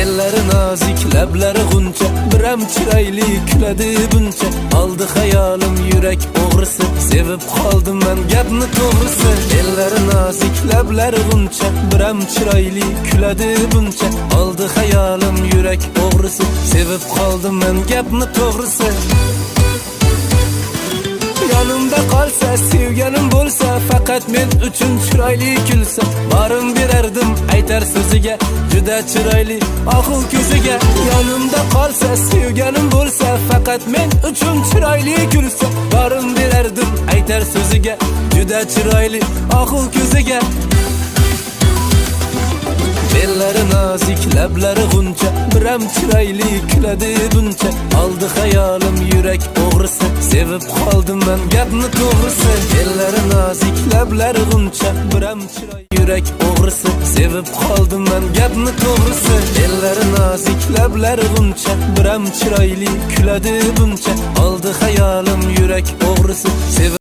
Ellari nozik, lablari g'uncha, biram chiroyli kuladi buncha. Oldi xayolim, yurak o'g'risi, sevib qoldim man, gapni to'g'risi. Ellari nozik, lablari g'uncha, biram chiroyli kuladi buncha. Oldi xayolim, yurak o'g'risi, sevib qoldim man, gapni to'g'risi. Yonimda qolsa, sevganim bo'lsa, faqat men uchun chiroyli kulsa, borim berardim aytar so'ziga, juda chiroyli ohu ko'ziga. Yonimda qolsa, sevganim bo'lsa, faqat men uchun chiroyli kulsa, borim berardim aytar so'ziga, juda chiroyli ohu ko'ziga. Bellari nozik, lablari g'uncha, biram chiroyli kuladi buncha. Oldi xayolim, yurak o'g'risi, sevib qoldim man, gapni to'g'risi. Bellari nozik, lablari g'uncha, biram chiroy yurak o'g'risi, sevib qoldim man, gapni to'g'risi. Bellari nozik, lablari g'uncha, biram chiroyli kuladi buncha. Oldi xayolim, yurak o'g'risi, sevib